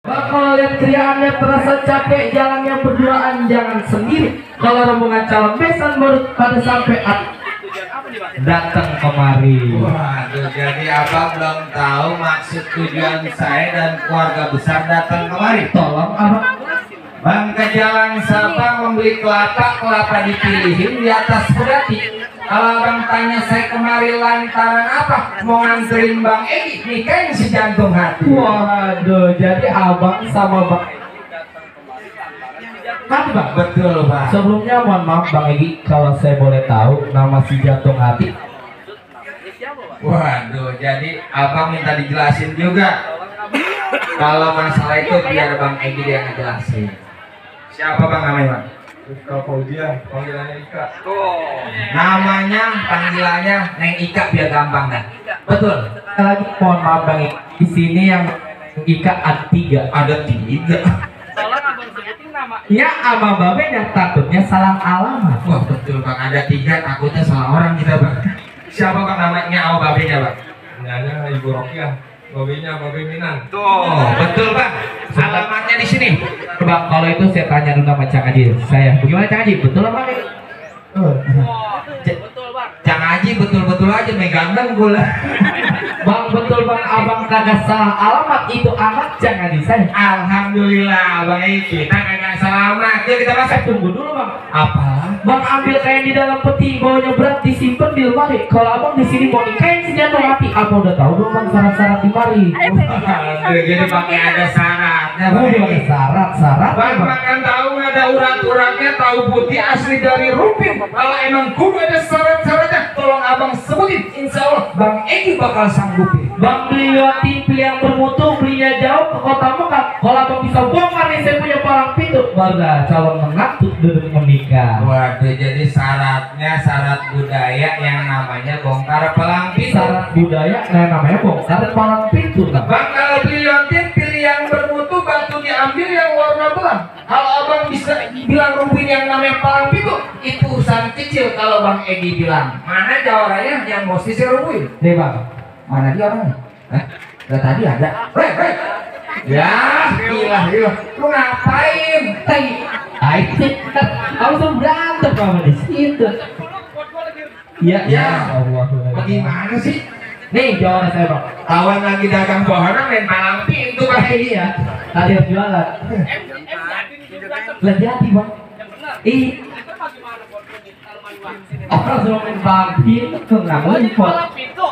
Kalau lihat kriaannya terasa capek, jalannya berduaan, jangan sendiri. Kalau rombongan calon besan baru pada sampai datang kemari. Waduh, jadi abang belum tahu maksud tujuan saya dan keluarga besar datang kemari. Tolong abang. Bang ke jalan Sabang membeli kelapa dipilihin di atas berarti. Kalau abang tanya saya kemari lantaran apa? Mau nganterin Bang Egi nikahin si jantung hati. Waduh, jadi abang sama Bang Egi Bang? Betul Bang. Sebelumnya mohon maaf Bang Egi, kalau saya boleh tahu nama si jantung hati. Waduh, jadi abang minta dijelasin juga. Kalau masalah itu biar Bang Egi dia ngejelasin. Siapa Bang namanya Bang? Ika Fauzia, panggilannya Ika. Namanya, panggilannya Neng Ika biar gampang dah. Betul. Lagi mohon maaf Bang Egi, di sini yang Ika ada 3. Ada 3. Tolong abang sebutin nama. Ya ama babenya takutnya salah alamat. Wah betul Bang, ada 3 takutnya salah orang kita Bang. Siapa Bang namanya sama babenya Bang? Namanya Ibu Rokiah, babenya Babe Minan. Tuh, betul Bang. Alamatnya di sini. Bang, kalau itu saya tanya dulu sama Cang Haji. Saya, bagaimana Cang Haji? Betul apa Bang? Betul bang. Cang Haji betul-betul aja megandang gula. Bang, betul Bang, abang kagak salah alamat, itu anak Cang Haji saya. Alhamdulillah Bang Egi, kita kagak selamat. Yuk kita masuk. Tunggu dulu Bang. Apa? Bang ambil kain di dalam peti, bawanya berat, disimpan di lemari. Kalau abang di sini mau nikahin si jantung hati, apa udah tahu belum Bang syarat-syarat di mari? Aduh, jadi pakai ada syaratnya Bang Ada Egi. syarat-syarat. Bang makan tahu nggak ada urat-uratnya, tahu putih asli dari Rupin. Kalau emang kudu ada syarat-syaratnya, tolong abang sebutin. Insya Allah Bang Egi bakal sanggupin. Bang beli TV yang bermutu, belinya jauh ke kota Mekah. Kalau abang bisa bongkar nih saya punya palang pintu, barulah calon menantu duduk menikah. Waduh, jadi syaratnya syarat budaya yang namanya bongkar palang pintu. Syarat budaya, namanya bongkar palang pintu. Bang. Bang kalau beli liontin pilih yang bermutu, batu diambil yang warna belang. Kalau abang bisa bilang Rupin yang namanya palang pintu, itu urusan kecil. Kalau Bang Egi bilang mana jawabannya yang mesti saya rubuhin. Nih Bang, Mana dia orangnya? Hah? Udah tadi ada. Hei. Ya, gila. Lu ngapain? kamu tuh berantem kamu di situ. Iya, Ya. Allah. Bagaimana sih? Nih jawaban saya Bang. Kawan lagi dagang bohongan main palang pintu Bang Egi. Iya, tadi harus jualan. Lah jadi Bang. Orang semua main palang pintu nggak ngumpul.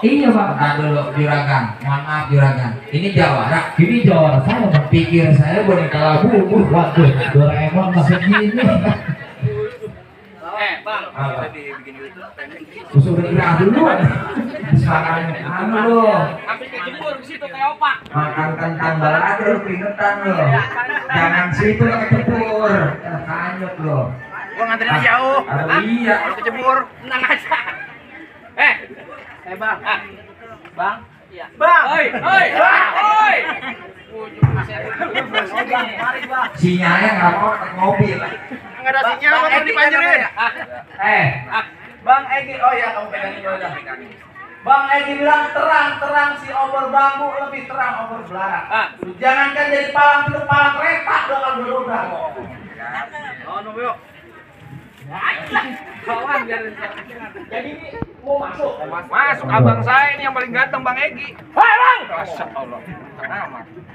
Iya Bang. Bentar dulu Juragan, mohon maaf Juragan. Ini jawara. Ini jawara saya Bang. Pikir saya boneka labu. Waduh, Doraemon masuk gini. Bang, Apa? kita dibikin YouTube. Udah gerak duluan. Suaranya anu lo. Sampai kejebur ke situ kayak opak. Makan kentang balado lu keringetan lo. Jangan situ lo kecebur. Kanyut lo. Gua nganterin jauh. Aduh iya. Kalau kejebur, tenang aja. Bang. Bang. Iya. Bang. Oi. Sinyalnya nggak mau ke mobil. Enggak ada sinyal, motor dipanjerin. Bang Egi, oh ya kamu pegangin udah. Bang Egi bilang terang si obor bambu lebih terang obor belarang. Jangankan jadi palang pintu, palang retak bakal berubah. Oh, nunggu yuk. Kawan biarin. Jadi ini mau masuk. Masuk abang saya ini yang paling ganteng Bang Egi. Hei Bang. Masya Allah.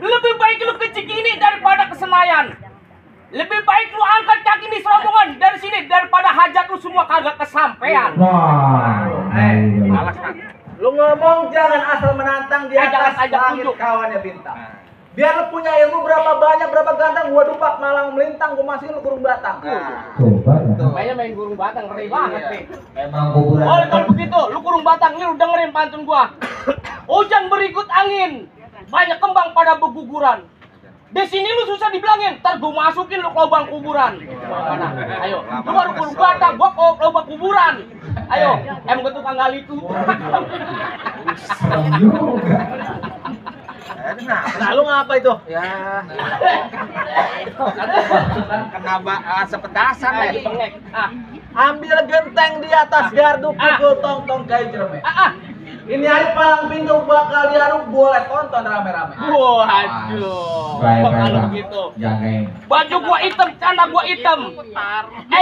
Lebih baik lu ke Cikini daripada ke Senayan. Lebih baik lu angkat kaki di Serombongan dari sini daripada hajat lu semua kagak kesampean. Wah. Malas kan. Lu ngomong jangan asal menantang di Jangan atas ajak langit tunjuk. kawannya bintang. Biar lu punya ilmu berapa banyak, berapa ganteng, gua dupak malang melintang, gua masukin lu kurung batang. Kayaknya main burung batang ngeri banget nih. Emang kuburan. Oh, kalau begitu, lu kurung batang nih, lu dengerin pantun gua. Hujan berikut angin, banyak kembang pada berguguran. Di sini lu susah dibilangin, ntar gua masukin lu ke lubang kuburan. Mana? Ayo, lu baru kurung batang, gua ke lubang kuburan. Ayo, emang gua tukang gali itu. Serem juga. Nah, lu ngapa itu? Ya. Kena sepetasan lagi bengek. Ambil genteng di atas gardu, pukul tong-tong kayu jermek. Ini hari palang pintu bakal diaduk, boleh tonton rame-rame. Waduh. Baik, Kalau Bang. begitu. Jagain. Baju gua hitam, celana gua hitam.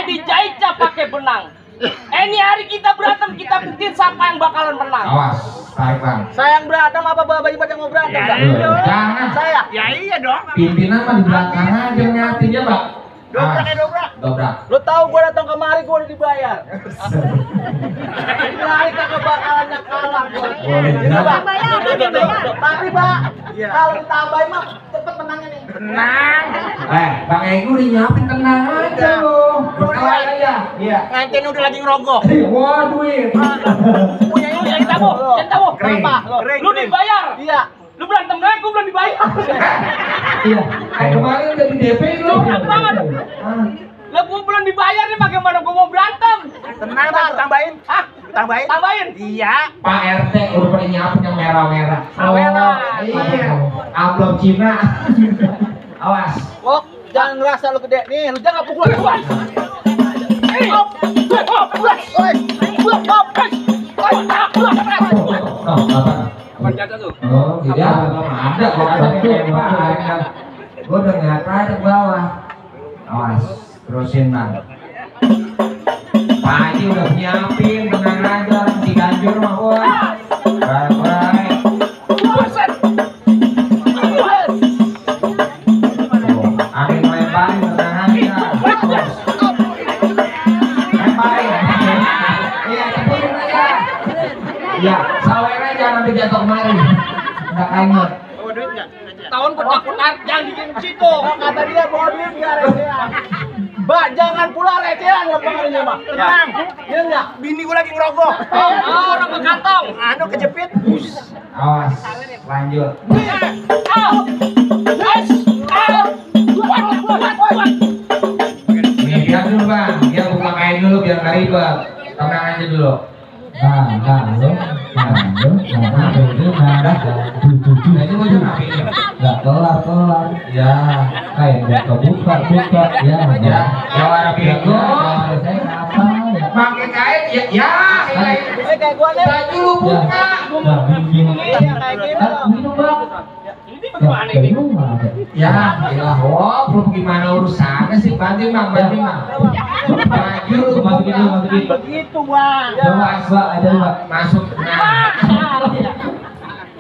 Dijahitnya pakai benang. Ini hari kita berantem, kita buktiin siapa yang bakalan menang. Awas, tarik Bang. Sayang berantem apa bapak ibu yang mau berantem? Jangan. Saya. Ya iya dong. Pimpinan mah di belakang aja ngeliatinnya, Pak. Dobrak ya dobrak. Dobrak. Lu tahu gua datang kemari gua udah dibayar. Ini kagak bakalannya kalah gua. Boleh, Ini, Bang. Bayar, bayar. Tapi Bang, kalau ditambahin mah cepet menangnya nih. Bang Egu udah nyiapin, tenang aja lo. Berkelahi aja. Iya. Ngantin udah lagi ngerogok. Waduh. Punya ini yang tahu, yang tahu. Kering. Lu dibayar. Iya. Lu berantem gue belum dibayar. Iya. Kemarin udah di DP lo. Enak banget. Lah gua belum dibayar nih, bagaimana gua mau berantem? Tenang Bang, tambahin. Hah? Tambahin. Tambahin? Iya. Pak RT udah pada nyiapin yang merah-merah. Merah. Iya. Amplop Cina. Awas. Oh, jangan ngerasa lu gede. Nih, lu jangan pukul gua. Oh, jadi ada kok ada kayak gue udah ngeliat aja ke bawah. Awas, terusin Bang. Pak Haji udah nyiapin, tenang aja, si ganjur mah gue. Baik-baik. Angin lemparin, tenang aja. Lemparin. Iya, ceputin aja. Iya, sawernya jangan sampai jatuh kemari. Nggak kanyut. Tahun gua takut jangan bikin situ. Kata dia bawa duit nggak recehan. Mbak, jangan pula recehan lepas ini, Mbak. Tenang. Iya enggak? Bini gua lagi ngerokok. Orang ke kantong. Anu kejepit. Awas, lanjut. Biar dulu Bang, dia buka main dulu biar nggak ribet. Tenang aja dulu. Jadi gua juga ini. Nggak kelar ya kayak nggak kebuka ya Ya, jawara bego. saya apa ya Pakai kain ya. Kayak gua nih. Baju lu buka. nggak bingung Iya, kayak gini. minum bang Ini bagaimana ini? Ya, ilah, lu gimana urusannya sih? Banting Bang, banting Bang. Baju lu masukin Begitu, Bang. coba mbak aja mbak masuk. Nah,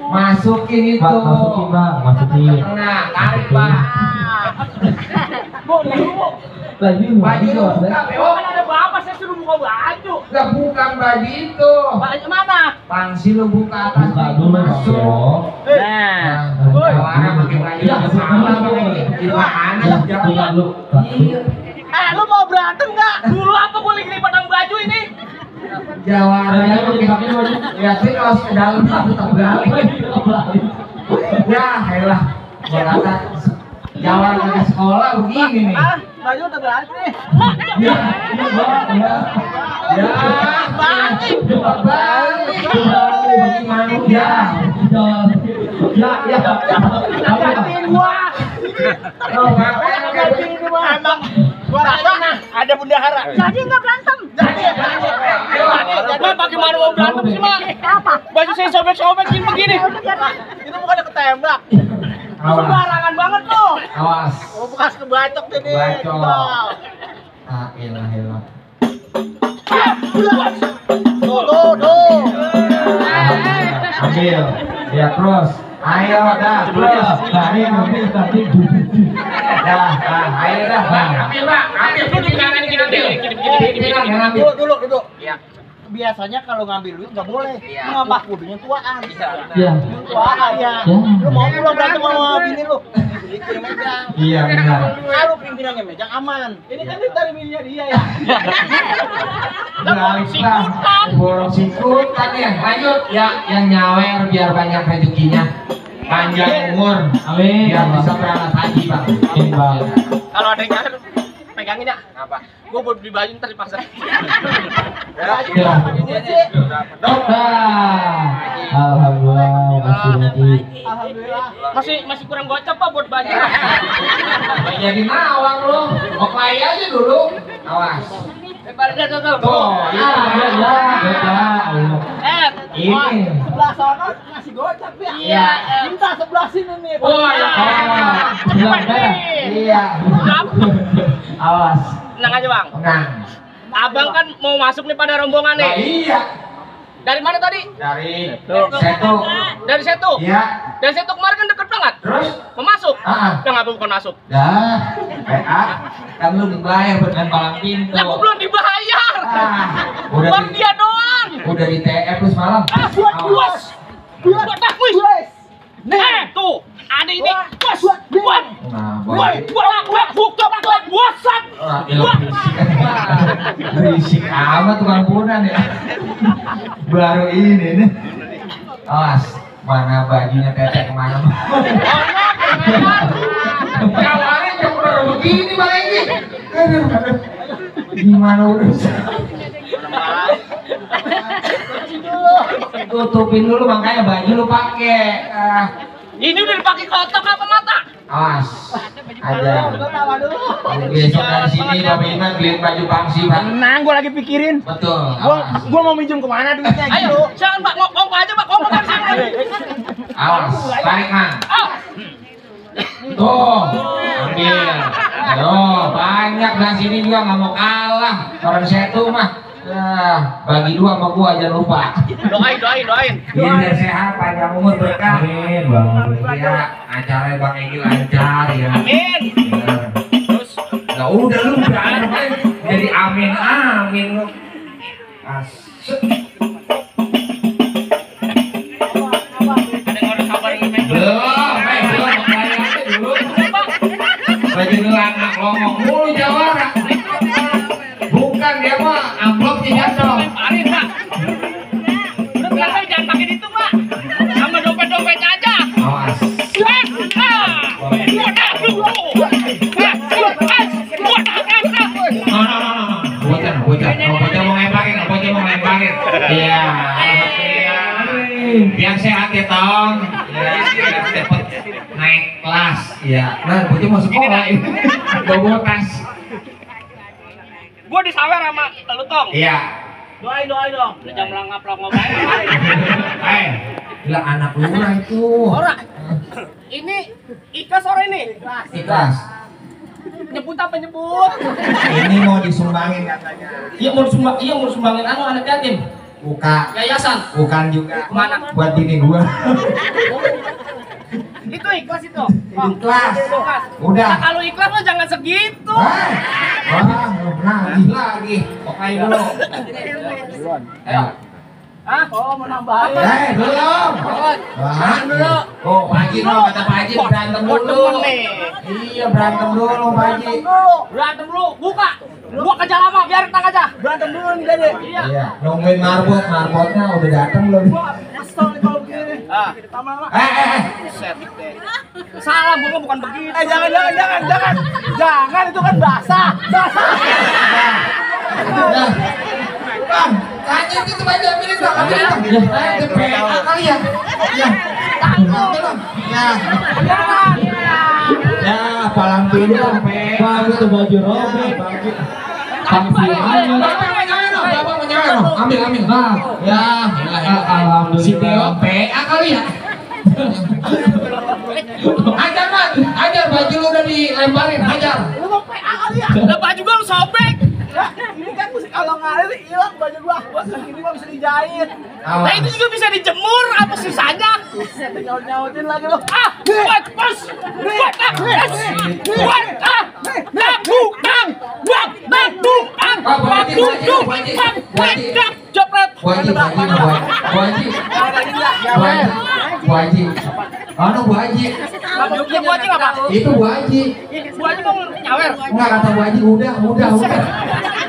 masukin itu. Pak, masukin bang masukin Nah, tarik Pak. baju Baju lu buka, Beo. Kan ada bapak saya suruh buka baju. Enggak, bukan baju itu. Baju mana? Pangsi lu buka atas buka itu dulu masuk. Nah. Jawara pakai baju yang sama Bang. Gimana ya Jawara? buka dulu Iya. Lu mau berantem nggak? Dulu apa gua lagi lipat baju ini? Jawaranya pakai baju. Ya sih kalau ke dalam aku terbalik. Ya, elah. Gua kata Jawara ke sekolah begini nih. Baju udah berantem nih. Ya, balik. Bagaimana ya? Gantiin gua. Oh, ngapain lu Gantiin ini, Bang. Emang gua rasa ada bendahara. Jadi nggak berantem. Ma, bagaimana mau berantem sih, Ma? Apa? Baju saya sobek-sobek gini begini. Itu bukannya ketembak. Awas, Sembarangan banget tuh. awas. Oh, bekas kebacok ini. Bacok. Ah, elah. Tuh. Ambil. Ya, terus. Ayo, dah, terus. ambil tadi Dah, ayo dah. Ambil, Pak. Ambil. Yang ambil. Duduk. Iya. Biasanya kalau ngambil duit nggak boleh. Mengapa? Kudunya tuaan. ya Tuaan ya. Lu mau pulang berantem sama bini lu? Bikin megang. Iya, benar. Kalau pimpinannya megang aman. Ini kan dari bininya dia ya. Balik lah. Borong sikutan ya. Lanjut. Ya, yang nyawer biar banyak rezekinya. Panjang umur. amin Biar bisa berangkat haji, Bang. amin bang Kalau ada yang nyari, pegangin ya. Apa? Gua buat beli baju ntar di pasar. ya alhamdulillah makasih lagi Alhamdulillah. Masih kurang gocap Pak buat baju. Jadi nawang lu. Oklay aja dulu. Awas. Balik tuh. Tuh, ya ya. Ini. Sebelah sana ngasih gocap ya. Iya. Minta sebelah sini nih. Oh ya. Bilang dah. Iya. Awas. Tenang aja bang. Tenang. Abang kan mau masuk nih pada rombongan Nah, nih. iya. Dari mana tadi? Dari Setu. Dari Setu. Iya. Dari Setu kemarin kan deket banget. Terus? Mau masuk? Ah. Kenapa bukan masuk? Dah. Kan lu dibayar buat main palang pintu. Aku belum dibayar. Udah Buat di, dia doang. udah di TF lu semalam. Buat kuis. Nih, tuh. Ada ini. Buat. Nah, Buat WhatsApp. Berisik amat tukang punan ya. Baru ini nih. Awas, mana bajunya Teteh kemana? Kawannya cember begini Bang Egi. Aduh. Gimana urusan? Tutupin dulu makanya baju lu pakai. Ini udah dipakai kotak apa mata? Awas aja. Besok dari sini Bapak Iman beliin baju pangsi Pak. Tenang, gua lagi pikirin. Betul. Awas. Gua mau minjem kemana duitnya gitu. Ayo, jangan Pak, ngomong aja Pak, ngomong dari sini. Awas, tarik Man. Ah, Tuh, ambil. Tuh, banyak dari sini juga nggak mau kalah. Orang Setu mah. Nah, bagi dua sama gua jangan lupa. doain. Biar sehat, panjang umur berkah. Amin, Bang. Ya, acara Bang Egi lancar ya. Amin. Bener. Terus, Nah, udah lu berantem aja. Jadi amin lu. Asik. ada yang harus sabar ini. Belum, belum. Bayarnya dulu. Baju anak ngomong mulu jawara. Bukan dia mah amplopnya jatuh. Lemparin Pak. Udah bilang jangan pakai itu Pak. Sama dompet-dompetnya aja. Awas. Bocah mau ngemparin. Iya. Biar sehat ya Tong. Biar cepet naik kelas. Iya. Nah, bocah mau sekolah ini. Bawa tas. Gua disawer sama lu Tong. Iya. Doain dong. Udah jam langap ngapain? Bilang anak lu lah itu. Ora. Ini ikhlas ora ini? Ikhlas. Nyebut apa nyebut? Ini mau disumbangin katanya. Iya mau sumbangin anak yatim. Buka. Yayasan. Bukan juga. Mana? Buat bini gua. Itu ikhlas itu. Ikhlas. Ikhlas. Udah. Nah, kalau ikhlas lo jangan segitu. Wah, nagih lagi. Oke dulu. Ayo. Hah? Oh, mau nambahin. Belum. Wah, dulu. Oh, Pak Haji no, kata Pak Haji berantem dulu. Iya, berantem dulu Pak Haji. Berantem dulu. Buka. Gua kejar lama, biar tang aja. Berantem dulu nih Dede. Iya. Iya, nungguin marbotnya udah datang belum? Kesel nih kalau begini. Lama-lama. Set. Salah, gua bukan begitu. Jangan itu kan basah. Bang, tanya itu baju ambilin dong, ambilin dong. Itu PA kali ya? Ya. Ya, palang pintu PA itu baju robek. Bapak menyala dong. Ambil. Nah, ya, alhamdulillah. Si Teo PA kali ya? Ajar baju lu udah dilemparin, ajar. Lu mau PA kali ya? Lah baju gua lu sobek. Ini kan musik kalau ngalir hilang baju gua. Ini mah bisa dijahit. Nah itu juga bisa dijemur apa susahnya? Nyaut-nyautin lagi lo. Bu Haji. Itu Bu Haji. Bu Haji mau nyawer. Enggak, kata Bu Haji udah.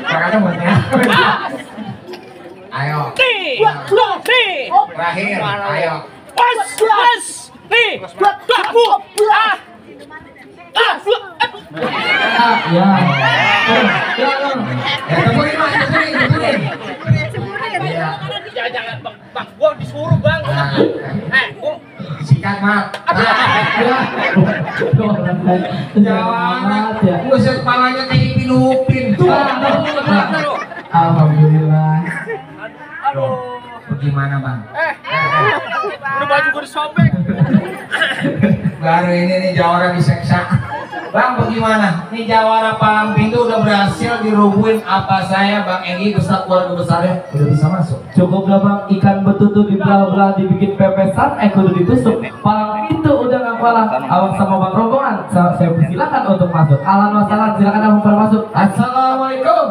Kata buat nyawer. Ayo. Terakhir. Ayo. Ya. Tepurin. Jangan bang, gua disuruh bang. Gua Sikat mak. Jangan. Buset kepalanya kayak Ipin Upin. Alhamdulillah. aduh. Bagaimana bang? bersobek. Baru ini nih jawara diseksa. Bang, bagaimana? Nih jawara Palang Pintu udah berhasil dirubuhin apa saya Bang Egi beserta keluarga besarnya udah bisa masuk. Cukup lah bang, ikan betutu di belah-belah dibikin pepesan, kudu ditusuk. Palang Pintu udah nggak kalah. Awak sama bang rombongan, saya persilakan untuk masuk. Ahlan wa sahlan, silakan abang pada masuk. Assalamualaikum.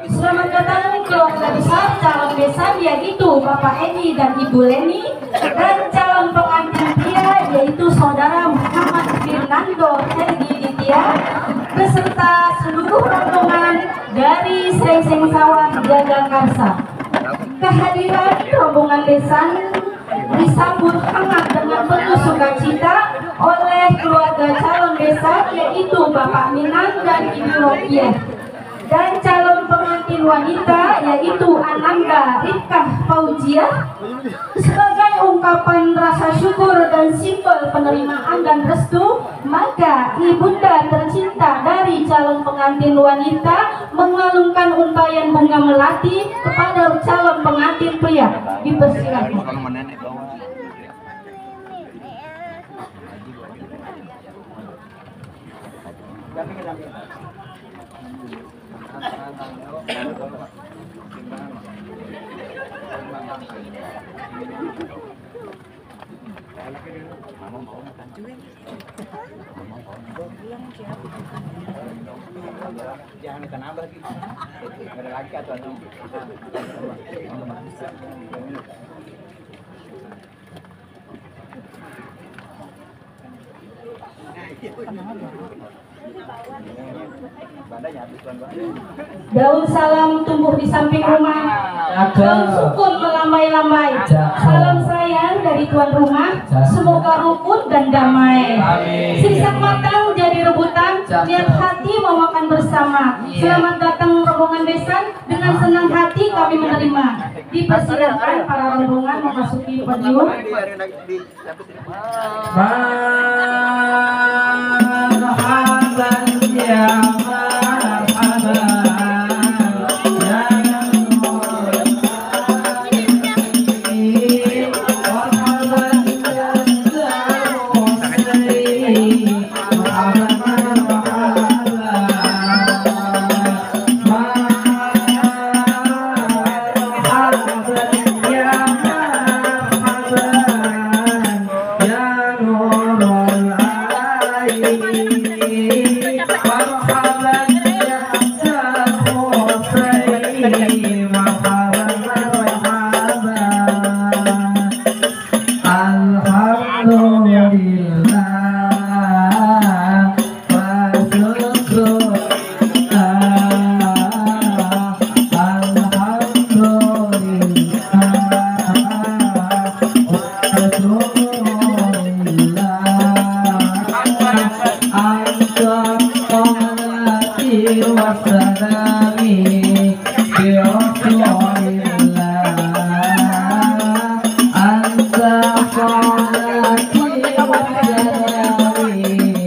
Selamat datang keluarga besar calon besan yaitu Bapak Edi dan Ibu Leni dan calon pengantin pria yaitu Saudara Muhammad Fernando Edi Ditya beserta seluruh rombongan dari Srengseng Sawah Jagakarsa. Kehadiran rombongan besan disambut hangat dengan penuh sukacita oleh keluarga calon besan yaitu Bapak Minang dan Ibu Rokiah. Dan calon pengantin wanita yaitu Ananda Rifkah Fauziah sebagai ungkapan rasa syukur dan simbol penerimaan dan restu, maka ibunda tercinta dari calon pengantin wanita mengalungkan untayan bunga melati kepada calon pengantin pria. Dipersilakan. Jangan kenapa lagi. Ada lagi atau ada? Daun salam tumbuh di samping rumah, daun sukun melambai-lambai. Salam sayang dari tuan rumah, semoga rukun dan damai. Sisa matang jadi rebutan, niat hati mau makan bersama. Selamat datang rombongan besan, dengan senang hati kami menerima. Dipersilakan para rombongan memasuki podium. Marhaban ya marhaban ya Wassalami bi